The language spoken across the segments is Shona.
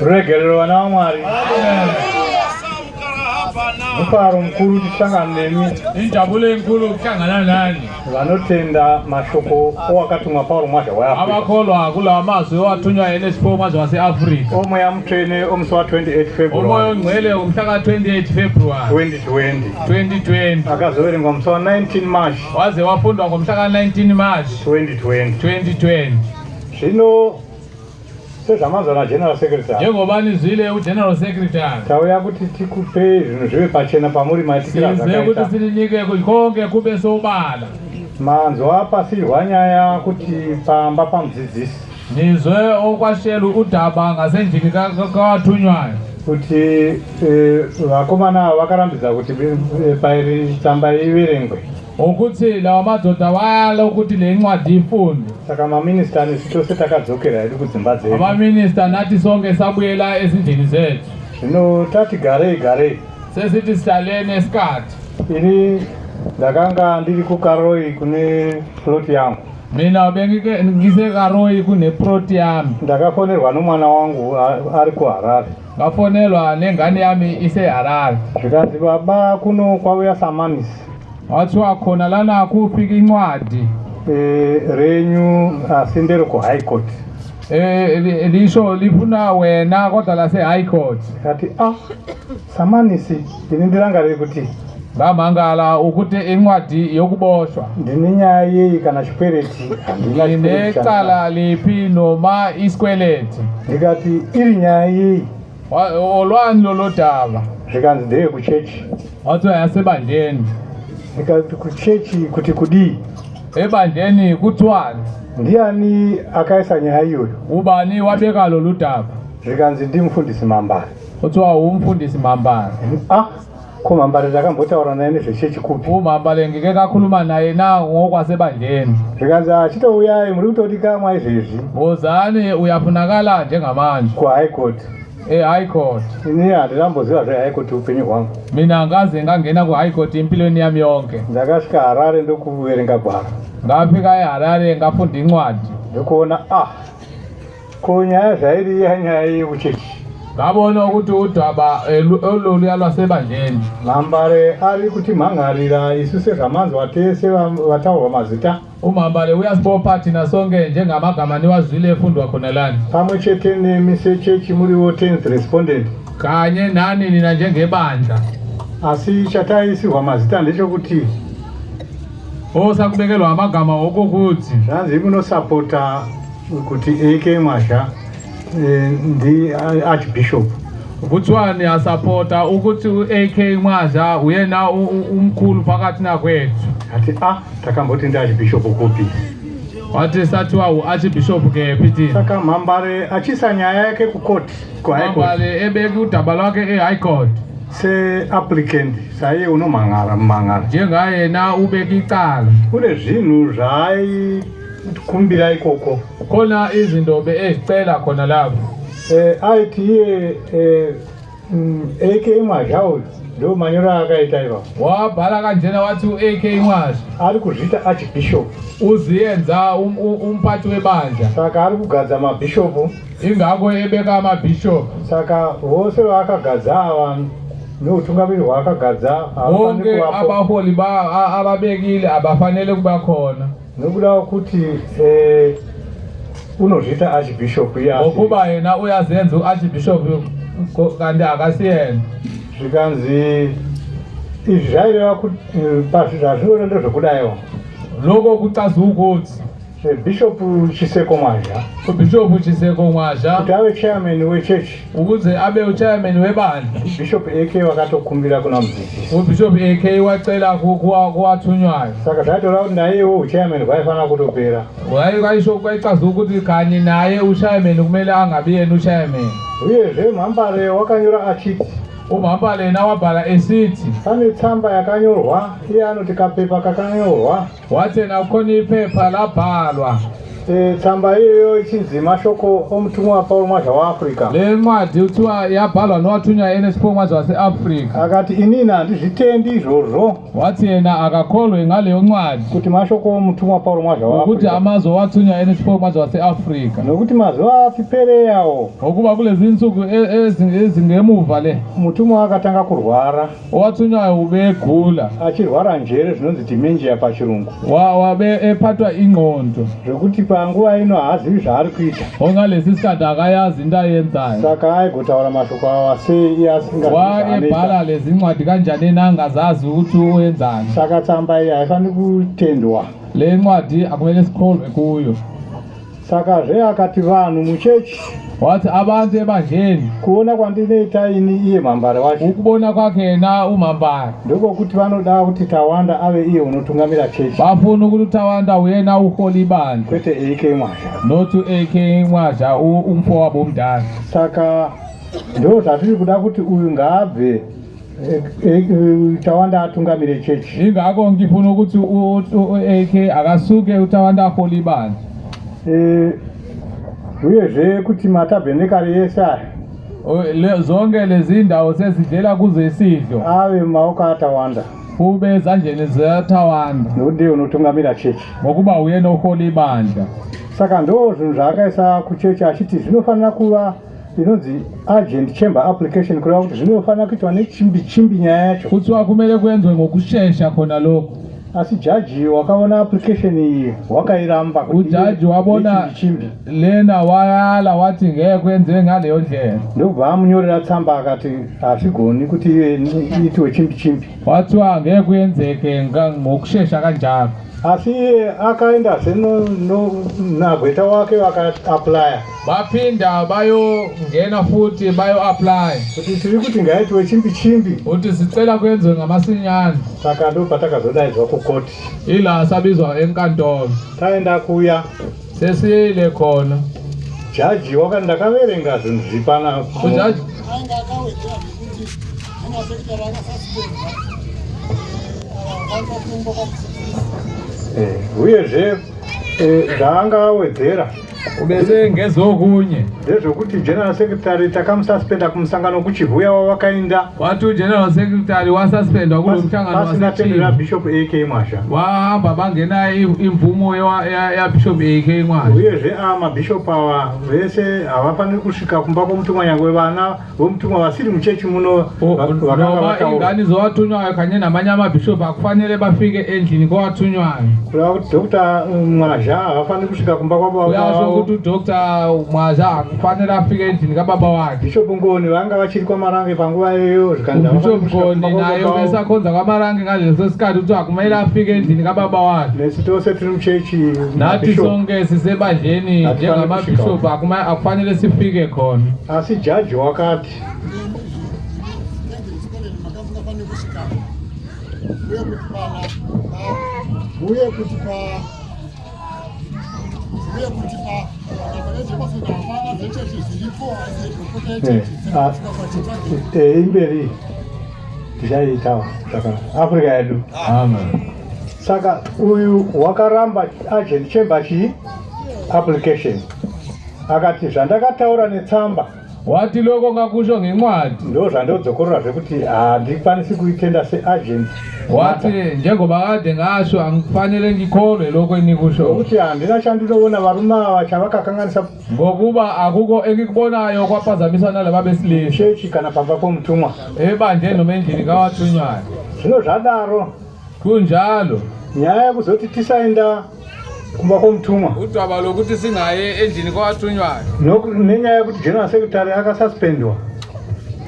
Ruregerero vana vaMwari. Mufaro mukuru tisangane nemi. Injabulo enkulu ukuhlangana nani. Vanotenda mashoko owakatumwa Pauro Mwazha weAfrica. Abakholwa kulawa mazwi owathunywa yena esipho Mwazha wase-Afrika. Omweya Mutsvene omusi wa 28 February. Omoya ongcwele ngomhla ka-28 February 2020. 2020. Akazoverengwa musi wa 19 March. Waze wafundwa ngomhla ka-19 March 2020. 2020. Zvino sezvamanzwa naGeneral Secretary. Njengoba nizwile uGeneral Secretary. Tauya kuti tikupei zvinhu zvive pachena pamuri maitikira zvakaita. Size kuti sininike konke kube sobala. Manzwa pasirwa nyaya kuti pamba pamudzidzisi. Nizwe okwashelu udaba ngasendlini kawathunywayo. Kuti eh, vakomana ava vakarambidza kuti eh, pairi tsamba iverengwe. Ukuthi lawa madoda wayala ukuthi le ncwadi ifundwe. Saka maminista nesu tose takadzokera hedu kudzimba dzedu. Amaminista nathi sonke sabuyela ezindlini zethu. Zvino tati garei garei. Sesithi sihlaleni esikhathi. Ini ndakanga ndiri kuKaroi kune plot yangu. Mina bengike ngiseKaroi kune plot yami. Ndakafonerwa nomwana wangu ari kuHarare. Ngafonelwa nengane yami iseHarare. Zvikanzi baba kuno kwauya samanisi. Wathiwa khona lana kufika incwadi. E, renyu asi ndere ku High Court. E, lisho lifuna wena kodwa lase High Court. Kati ah samanisi ini ndirangarire kuti ngamangala ukuthi incwadi yokuboshwa. Ndine nyaya yeyi kana chikwereti handina chikwereti. Ndinecala liphi noma isikweleti. Ndikati iri nyaya yeyi. Olwani lolo daba. Zvikanzi ndeyekuchechi. Wathiwa yasebandleni. Ndikati kuchechi kuti kudii? Ebandleni kuthiwani? Ndiani akaisa nyaya iyoyo? Ubani wabeka lolu daba? Zvikanzi ndimufundisi Mambare. Kuthiwa umfundisi Mambare. Ah, ko Mambare ndakambotaura naye nezvechechi kupi? UMambare ngike kakhuluma naye na ngokwasebandleni. Zvikanzi achitouyai muri kutodikamwa izvezvi. Wozani uyafunakala njengamanje. Ku High Court. E-High Court. Ini handinamboziva zveHigh Court upenyu hwangu. Mina angikaze ngangena ku-High Court empilweni yami yonke. Ndakasvika Harare ndokuverenga gwaro. Ngafika eHarare ngafunda incwadi. Ndokuona ah ko nyaya zvairi iya nyaya yekuchechi. Ngabona ukuthi udaba ololuya lwasebandleni. Mambare ari kutimhan'arira isu sezvamanzwa tese vataurwa mazita. UMambale uyasibopha thina sonke njengamagama niwazwile efundwa khona lana. Pamwe chete nemi sechechi muriwo tenth respondent. Kanye nani nina njengebandla. Asi chataisirwa mazita ndechokuti osakubekelwa amagama okokuthi zvanzi munosapota kuti AK Mwazha eh, ndi archbishop. Kuthiwa niyasapota ukuthi u-AK Mwazha uyena umkhulu phakathi nakwethu. Ati ah takamboti ndi archbishop kupi? Wathi sathiwa u-archbishop kephi thina? Saka Mhambare achisa nyaya yake kucourt kuhigh court. Mhambare ebeka udaba lwakhe e-high court. Se-applicant saiye unomhangara mumhangara. Njengayena ubeka icala. Kune zvinhu zvaaikumbira ikoko. Khona izinto be ezicela khona lapho. Eh, aiti iye eh, AK Mwazha uyu ndo manyoro aakaita ipapo. Wabhala kanjena wathi u-AK Mwazha ari kuzviita archbishop uziyenza umphathi webandla. Saka ari kugadza mabhishopu. Ingakho ebeka amabhishopu. Saka vose vaakagadza ava neutungamiri hwaakagadza havafaniri Bonke kuvapo. abaholi ababekile abafanele kuba khona. Nokuda kwekuti eh, unozviita archbishop iye asiri. Ngokuba yena uyazenza u-archbishop kanti akasiyena. Zvikanzi izvi zvaireva kuti eh, pazvazvinoda ndezvekudaiwo. Lokho kuchaza ukuthi Eh, Bishop Chiseko Mwazha uBishop Chiseko Mwazha kuti ave chairman wechechi ukuze abe uchairman webandla. Bishop AK vakatokumbira kuna mudzidzisi. UBishop AK wacela kuwathunywayo. Saka zvaitoreva kuti naiyewo uchairman hwaifanira kutopera. Waisho kwayichaza ukuthi kanye naye uchairman kumele angabi yena uchairman. Uyezve Mhambare wakanyora achiti uMhambare yena wabhala esithi pane tsamba yakanyorwa iye anoti kapepa kakanyorwa wathi yena kukhona iphepha labhalwa. Tsamba iyoyo ichinzi mashoko omutumwa Paul Mwazha waAfrica. Le ncwadi kuthiwa yabhalwa nowathunywa NH Paul Mwazha wase-Afrika. Akati inini handizvitendi izvozvo. Wathi yena akakholwe ngaleyo ncwadi kuti mashoko omutumwa Paul Mwazha ukuthi waAfrica. amazwi owathunywa NH Paul Mwazha wase-Afrika. Nokuti mazuva ati pereyawo Ngokuba kulezi nsuku ezingemuva le mutumwa akatanga kurwara owathunywayo ubegula achirwara njere zvinonzi dementia pachirungu wabe ephathwa ingqondo zvekuti panguva ino haazivi zvaari kuita ongalesi sikhathi akayazi into ayenzayo saka aigotaura mashoko awa sei iye asingazivi wayebhala zvaanoita lezi ncwadi kanjani enangazazi ukuthi wenzani saka tsamba iyi haifaniri kutendwa le ncwadi akumele sikholwe kuyo sakazve akati vanhu muchechi wathi abantu ebandleni kuona kwandinoita ini iye mhambare wacho ukubona kwakhe yena umhambare ndokokuti vanoda kuti Tawanda ave iye unotungamira chechi bafuna ukuthi uTawanda uyena uhola ibandla kwete AK Mwazha not u-AK Mwazha umfowabo omdala saka ndo zvatiri kuda kuti uyu ngaabve Tawanda atungamire chechi ingakho ngifuna ukuthi u-AK akasuke uTawanda ahole ibandla Uyezve kuti matabhenekari ese aya Zonke lezi ndawo sezidlela kuzo isidlo ave mumaoko aTawanda kube ezandleni zikaTawanda nokuti ndiye unotungamira chechi ngokuba uyena ohola ibandla saka ndo zvinhu zvaakaisa kuchechi achiti zvinofanira kuva inonzi urgent chamber application kureva kuti zvinofanira kuitwa nechimbi chimbi nyaya yacho kuthiwa kumele kwenziwe ngokushesha khona lokho asi jaji wakaona application iyi wakairamba kuti Ujaji wabona nechimbi chimbi lena wayala wathi ngeke kwenziwe ngaleyo ndlela ndobva amunyorera tsamba akati hazvigoni kuti ive iitiwe chimbi chimbi wathiwa ngeke kuyenzeke ngokushesha kanjalo asi iye akaendazve nagweta wake vakaapplya baphinda bayongena futhi bayo-apply kuti tiri kuti ngaitiwe chimbi chimbi uthi sicela kwenziwe ngamasinyane saka ndo patakazodaidzwa kukoti ila sabizwa enkantolo taenda kuya sesiyile khona jaji wakati ndakaverenga zvinhu zvipana ujaji anga akawedzera zvekuti general secretary akasuspendwa vangatongwa Uyezve zvaanga awedzera ubese ngezokunye ndezvekuti general secretary takamususpenda kumusangano kuChivhu wavakaenda wathi ugeneral secretary wasuspendwa kulo mhlangano pasina tendo waseChivi rabishop AK Mwazha wahamba bangena imvumo yabishop AK Mwazha uyezve ava mabhishopu ava vese havafaniri kusvika kumba kwomutumwa nyangwe vana vomutumwa vasiri muchechi muno vakanga noma vataura ingane zowathunywayo kanye namanye amabhishophu akufanele bafike endlini kowathunywayo kureva kuti Dr Mwazha havafaniri kusvika kumba kwababa uyasho vavo ukuthi uDr Mwazha akufanele afike endlini kababa wakhe Bishop Ngoni vanga vachiri kwaMarange panguva iyoyo zvikanzi havafaniri ubishop kusvika Ngoni kumba naye kwababa vavo. ubesakhonza kwaMarange ngaleso sikhathi kuthiwa kumele afike endlini kababa wakhe Nesu tose tiri muchechi nathi mabhishop sonke sisebandleni Hatifaniri njengamabhishophu akufanele sifike khona asi jaji wakati esikoleni makamusingafaniri kusvikapo uye kuti pana uye kuti pa uye kuti pa kana hapana dzechechi zviripo asi dhokota yechechi dzinokusvika kwachechi Imberi tichaiitawo zvakanaka Africa yedu amen saka uyu wakaramba urgent chamber chii application akati zvandakataura netsamba wathi lokho ngakusho ngencwadi ndo zvandodzokorora zvekuti handikwanisi kuitenda seurgent wathi njengoba kade ngasho angikufanele ngikholwe lokho enikusho nokuti handina chandinoona varume ava chavakakanganisa ngokuba akukho engikubonayo kwaphazamiswa nalaba besilisa chechi kana pamba pomutumwa ebandleni noma endlini kawathunywayo zvino zvadaro kunjalo nyaya yekuzoti tisaenda kumba kwomutumwa udaba lokuthi singaye endlini kowathunywayo nenyaya yekuti general secretary akasuspendwa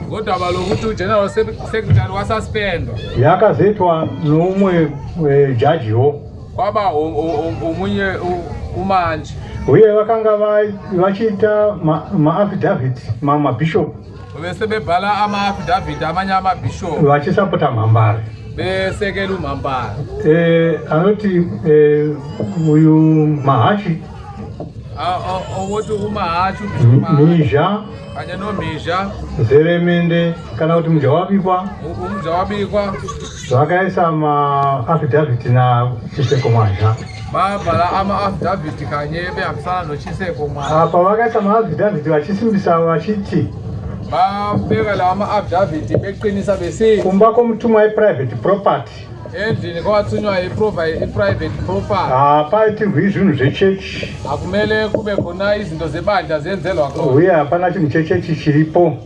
ngodaba lokuthi ugeneral secretary wasuspendwa yakazoitwa noumwe jajiwo kwaba omunye umantshi uye vakanga vachiita maaffidavit mamabhishop bese bebhala ama-affidavit amanye amabhishop vachisapota Mhambare besekela uMhambare Anoti uyu Mahachi ukuthi uMahachi ubishop Mahachi Mhizha kanye noMhizha Zeremende kana kuti Mujawabikwa uMujawabikwa vakaisa maaffidavit naChiseko Mwazha. Babhala ama-affidavit kanye behambisana noChisekho Mwale. Apa vakaisa maaffidavit vachisimbisa vachiti Bafika lawa ama-affidavit beqinisa besithi kumba kwomutumwa iprivate property. Endlini kwathunywa i-private property. Hapaitirwi zvinhu zvechechi. Akumele kube khona izinto zebandla zenzelwa khona. Uye hapana chinhu chechechi chiripo.